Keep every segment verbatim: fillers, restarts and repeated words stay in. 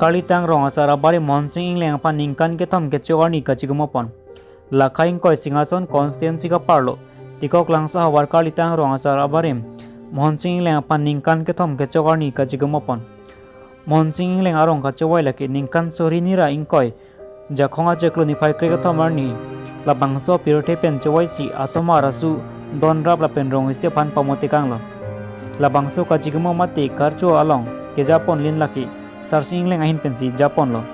Karlitang Rong Asar abarim Mohonsing Engleng aphan ningkan kethom kecho arni kachigumopon. Lakha ingkoi Singhason constituency kaparlo Tikoklangso havar Karlitang Rong Asar abarim Mohonsing Engleng aphan ningkan kethom kecho arni kachigumopon. Mohonsing Engleng arong kachovai lake ningkan suri hini ra ingkoi Jakhong achiklo niphai kre kethom arni labangso pirthe pen chovaisi asomar asu donrap lapen rong isi aphan pamotekanglo. Labangso kachigumo mate karcho along kejapon lin lake Sarsing Engleng ahin pensi japonlo.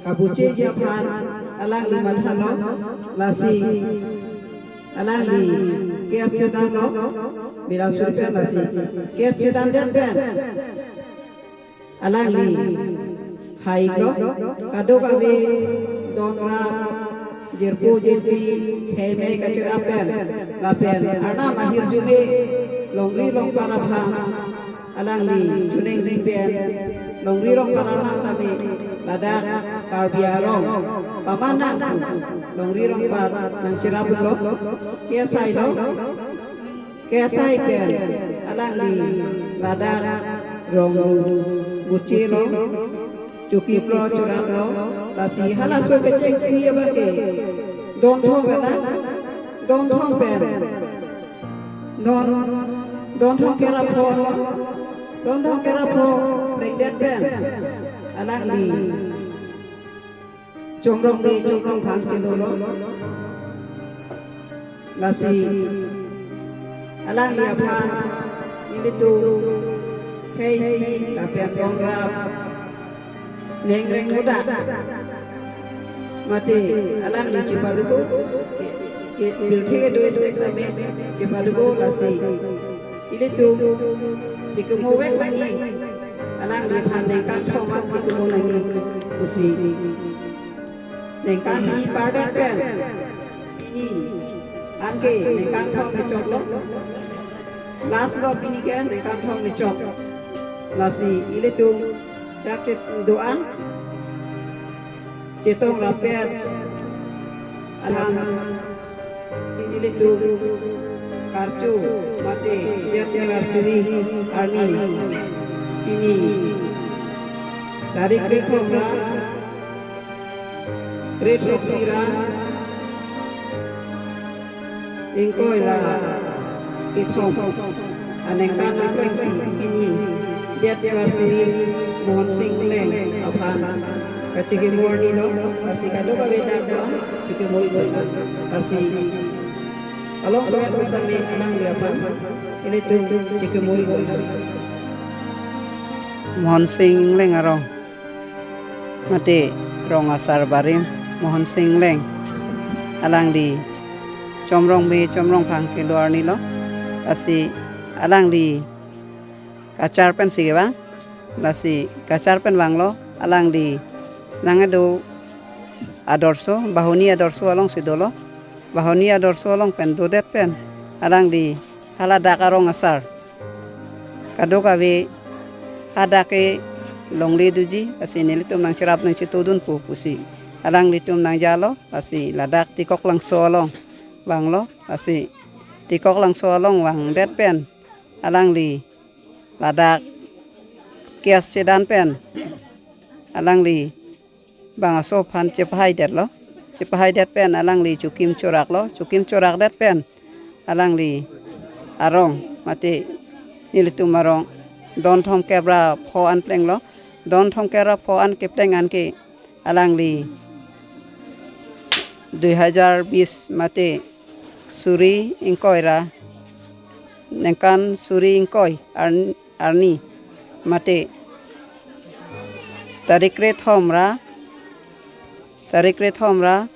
Kabuche ji aphan alangli mathalo, lasi alangli case chedanlo, Bilaspur pen lasi case chedandet pen alangli haiklo, kadokave donrap, jirpo jirpi, khei mei kacherap pen, lapen arnam ahirjume longri longpat aphan alangli chuneng pen, longri longpat arnam tame ladak Karbi arong paman nang pu longri longpat nangcherap lo, case hailo. Case hai pen alangli ladak rong ru buchelo, chokimlo, choraklo, lasi halaso kechengsi abang ke donthom vela, donthom pen non donthom kera pho lo, donthom kera pho plengdet pen alangli Chomrong Bey Chomrong Phang chelolo. Lasi alangli aphan nelitum khei isi lapen donrap, neng reng muda mate alangli chepalubo, ke, ke pirthe kedo isi tame chepalubo, lasi ilitum chekumo vek nangji, alangli aphan ningkan thom an chekumo nangji pusi. Ningkan hini pardet pen pini anke ningkan thom kechoklo. Last lo pini ke ningkan thom kechok. Lasi ilitum dak chet doan chetong rapet alam ilitum karcho mate death anniversary arni pini tarik kre thom ra, kre throksi ra, ingkoi ra kethom aningkan aplengsi pini death anniversary Mohonsing Engleng aphan kachekimo arni lo, lasi kadokave dak doan chekimo iklo, lasi along soet pusitame alangli aphan ilitum chekimo iklo. Mohonsing Engleng arong mate Rong Asar barim Mohonsing Engleng, alangli Chomrong Bey Chomrong Phang kelo arni lo, lasi alangli kachar pensi kevang, lasi kachar pen vanglo, alangli nangkedo adorsho, Bahuni adorsho alongsi dolo, Bahuni adorsho along pen dodet pen alangli haladak arong asar kadokave hadak ke longle doji, lasi nelitum nangcherap nangchetodunpo pusi alanglitum nangjalo, lasi ladak Tikoklangso along vanglo, lasi Tikoklangso along vangdet pen alangli ladak case chedan pen alangli bangso aphan chepahaidetlo. Chepahaidet pen alangli chokim choraklo. Chokim chorakdet pen alangli arong mate nelitum arong donthom kep ra pho an plenglo. Donthom kep ra pho an kepleng anke alangli dui hajar bis mate suri ingkoi ra, ningkan suri ingkoi arn-, arni mate tarik kre thom ra, tarik kre thom ra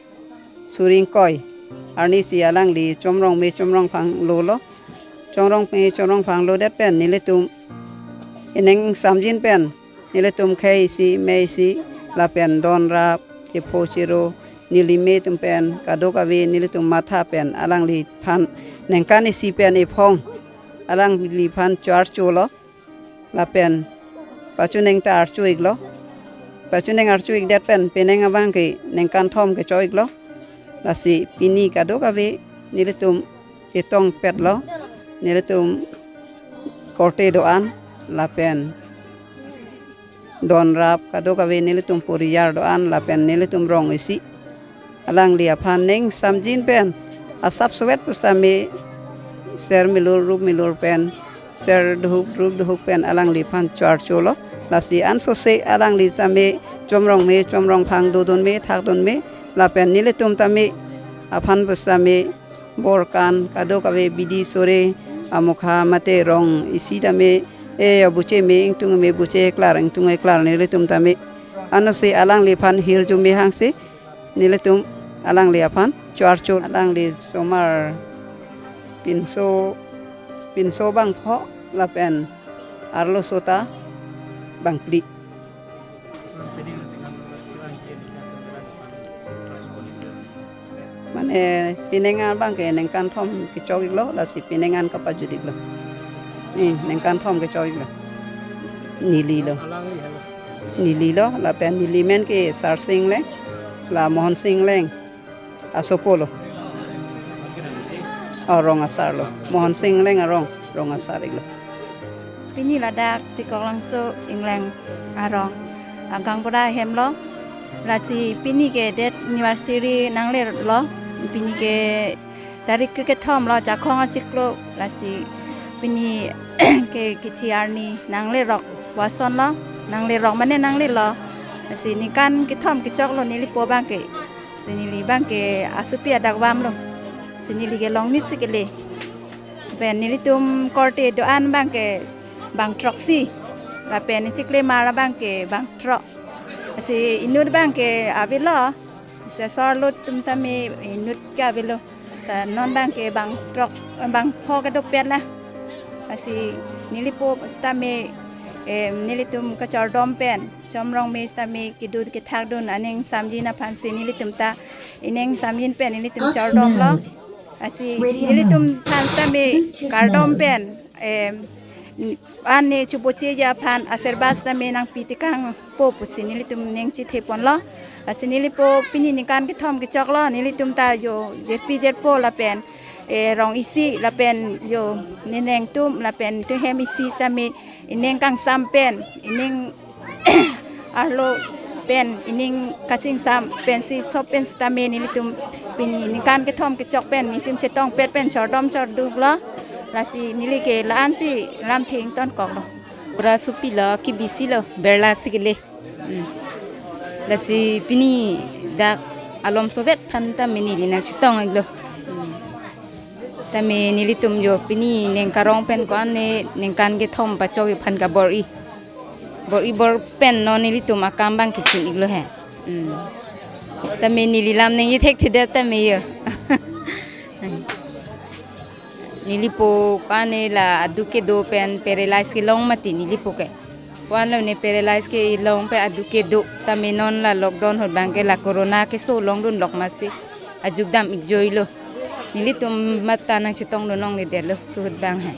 suri ingkoi arnisi alangli Chomrong me Chomrong phang lolo. Chomrong me Chomrong phang lodet pen nelitum ining samjin pen nelitum khei isi mei isi lapen don rap chepho chero neli me atum pen kadokave nelitum matha pen alangliphan ningkan isi pen ephong alangliphan cho-archolo. Lapen pachuneng ta archu-iklo. Pachuneng archu-ikdet pen penang abang ke ningkan thom kecho-iklo. Lasi pini kadokave nelitum chetongpetlo. Nelitum korte do-an lapen don rap kadokave nelitum porijar do-an lapen nelitum rong isi alangli aphan ning samjin pen asap suet pusitame ser milur rup milur pen ser duhuk rup duhuk pen alangliphan cho-archolo. Lasi ansose alangli tame Chomrong me Chomrong phang dodun me thakdun me lapen nelitum tame aphan pusitame borkan kadokave bidi sore amokha mate rong isi tame e abuche me ingtung me buche klar ingtung e klar nelitum tame anose alangliphan hirjume hangsi nelitum alangli aphan cho-archo alangli somar pinso pinso bang pho lapen arloso ta bang phli. Mane penang abang ke ningkan thom kecho-iklo lasi penang an kapajut-iklo. Eh, ningkan thom kecho-iklo. Nelilo. Nelilo lapen neli men ke Sarsing Engleng, la Mohonsing Engleng asopo lo. Arong asar lo. Mohonsing Engleng arong, rong asar-iklo. Pini ladak Tikok Langso Engleng arong, ah, gaonbura ahem lo. Lasi pini ke death anniversary nanglelo. Pini ke tarik kethom lo, Jakhong achiklo. Lasi pini ke kithi arni nanglerok, wason lo, nanglerok mane nanglelo. Lasi ningkan kethom kechoklo nelipo abang ke. Si neli abang ke asopi adak vam lo. Si neli ke longnit si kele. Pen nelitum korte do-an abang ke bang throksi. Lapen chiklemar abang ke bang throk. Si inut abang ke avelo. Si asor lo atum tame inut ke avelo. Ta non abang ke bang throk, bang pho kedopet la. Lasi nelipo sitame, em, nelitum kachordom pen Chomrong me sitame kedo kethakdun aning samjin aphan si nelitum ta ining samjin pen nelitum chordom lo. Lasi nelitum aphan sitame kardom pen, em, ane chuboche aphan asirbad sitame nangpi tekangpo pusi nelitum ning chithepon lo. Lasi nelipo pini ningkan kethom kechoklo, nelitum ta jo jirpi jirpo lapen, eh, rong isi lapen jo neneng atum lapen tu hem isi sitame ining kangsam pen, ining arlo pen, ining kachingsam pensi sop pen sitame nelitum pini ningkan kethom kechok pen nelitum chetongpet pen chordom chorduk lo. Lasi neli ke la-an si lamthe ingtonkoklo. Pura supi lo, kebisi lo, berla si kele. Hmm. Lasi pini dak alom sovet aphan tame neli nangchetong-iklo. Hmm. Tame nelitum jo pini neng karong pen ko-an ne ningkan kethom pachok-ik aphan kabor-i. Bor-i bor pen non nelitum akam abang kechun-iklo he. Hmm. Tame neli lam ningje thekthedet tame yo. Nelipo ko-an ne la aduk kedo pen paralyze kelong mati nelipo ke. Ko-an lo ne paralyze kelong pen aduk kedo tame non la lockdown ahut abang ke la corona keso longdun lok masi ajok dam-ik joilo. Nelitum matha nangchetongdun longledetlo suhut abang he.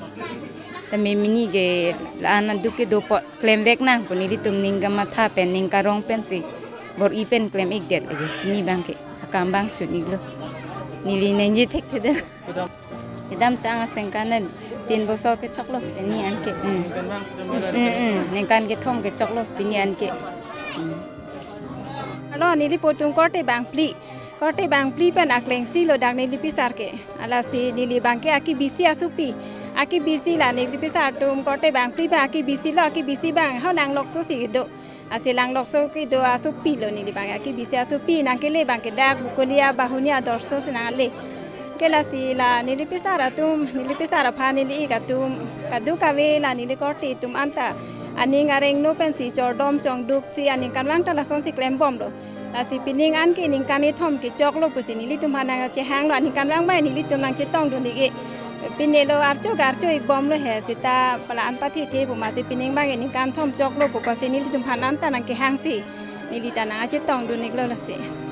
Tame pini ke la-an aduk kedo apot klemvek nang pu nelitum ning kamatha pen ning karong pensi bor-i pen klem-ikdet lagi. Pini abang ke akam abang chun-iklo. Neli ningje thekthedet. Kedamtang asengkan tin bosor kechoklo pini anke. Hmm. Hmm, hmm. Ningkan kethom kechoklo pini anke. Hmm. Alo nelipo atum korte bangphli. Korte bangphli pen akleng si lo dak neli pisar ke. Lasi neli abang ke akebisi asopi. Akebisi la neli pisar atum korte bangphli abang akebisi lo, akebisi abang ho langlokso si do. Lasi langlokso kedo asopi lo neli abang akebisi asopi nangkele abang ke dak Bokolia Bahuni adorso si nangle. Ke lasi la neli pisar atum, neli pisar aphan neli-ik atum kadokave la neli korte atum anta aning areng no pensi chordom chongduk si aningkanvang ta lasonsi klembomlo. Lasi pining an ke ningkan kethom kechoklo pusi nelitum aphan nangchehanglo, aningkanvang abang nelitum nangchetongdun-ik-e. Pine lo archo ke archo-ik bomlo he, seta pala an pathethe pu ma si pining abang ke ningkan kethom choklo pu konsi nelitum aphan anta nangkehangsi neli ta nangchetongdun-iklo lasi.